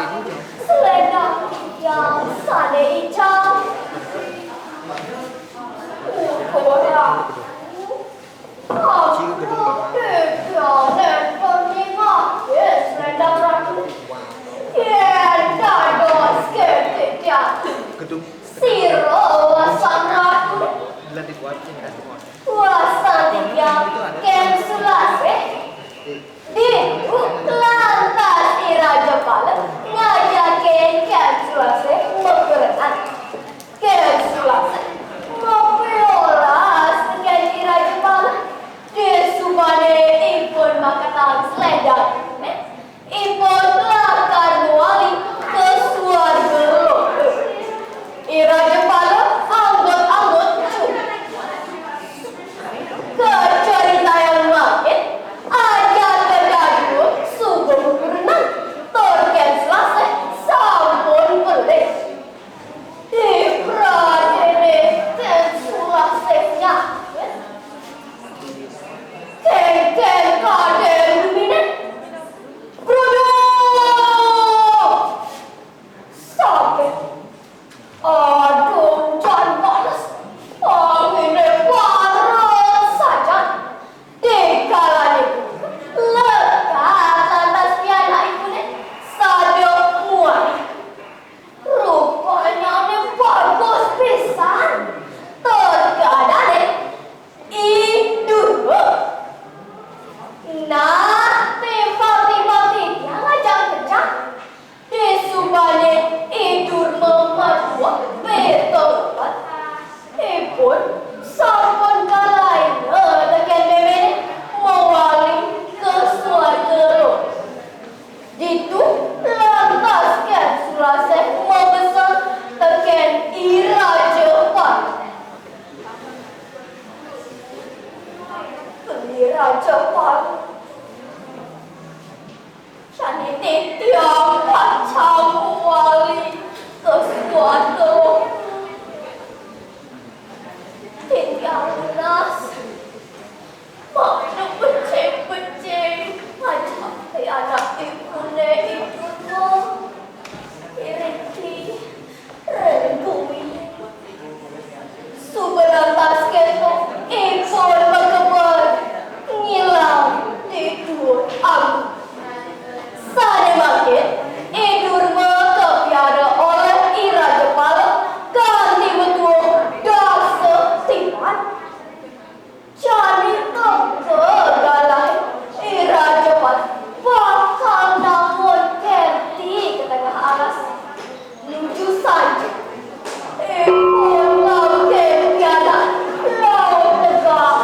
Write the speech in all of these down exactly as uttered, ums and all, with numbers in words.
Selendang yang sané ijo. Ukur aku. Aku tidak nempel ning akhir selendang ratu. Yén dados kété jatuh. Sira wasang ratu. Wasang titiang Kén Sulasih. Ditu lantas I Raja Pala ngajakin Kén Sulasih makurenan. Kén Sulasih mapiolas tekén I Raja Pala. Disubané ipun maketang selendang, ipun lakar mawali ka suarga loka. I Raja Pala anggut-anggut cu. Kacaritayang mangkin, ajaka dadua suba kurenan, tur Kén Sulasih sampun pelih. Dipradéné Kén Sulasih nyaut. Kénkén kadén guminé. Brudung! Saget. Aduh, jan panas. Anginé parut sajan. Dikalané lekad lantas pianakipun sada muani. Rupanyané bagus pisan. Tur kadéné I Durma. Nah, timpal-timpal titiang ajak pecah. Disubané I Durma madué pituwah, ipun sampun kalaina tekén méméné mawali ka suarga loka. Ditu lantas Kén Sulasih mabesen tekén I Raja Pala. I Raja Pala. Jani titiang pacang mawali ka suarga. Titiang nunas, mangda becik-becik ngajaké anakipuné I Durma. Iriki Rengkuwi. Suba lantas kéto ipun makebet ngilang di duur agung. Sané mangkin, I Durma kapiara olih I Raja Pala kanti metuuh dasa tiban. Jani teka galahé I Raja Pala bakal nangun kerti ka tengah alas. Nuju sanja, ipun ngambil pianak laut negah.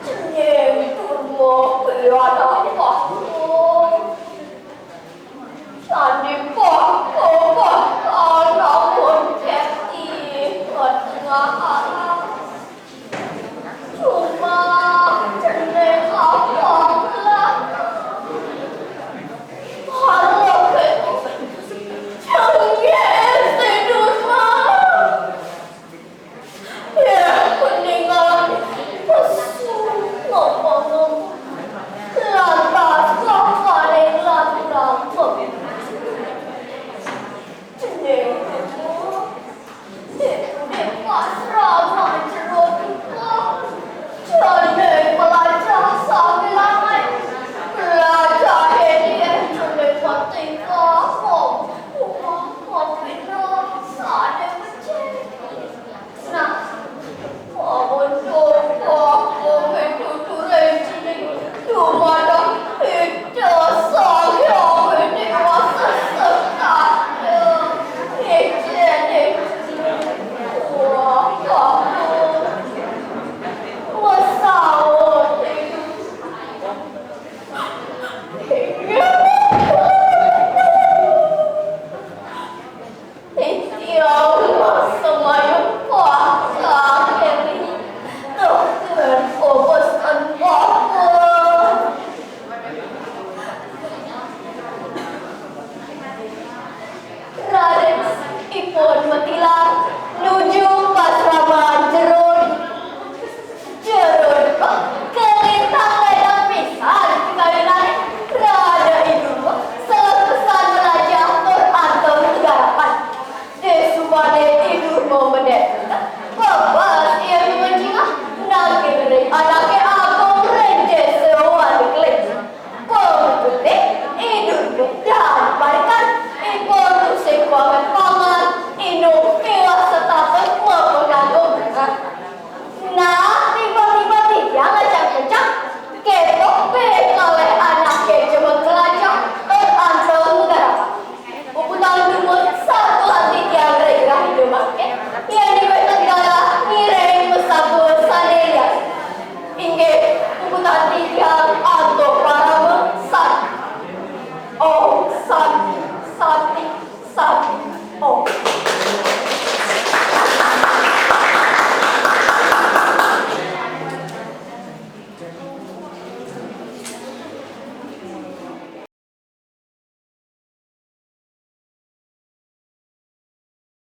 Cening Durma pianak Pala. Sandi pah, pah, anamun céti ka tengah alas. Cuma cening abang lah. Pala kéto. Cenggih si Durma. Yén keningalan pesu ngomong.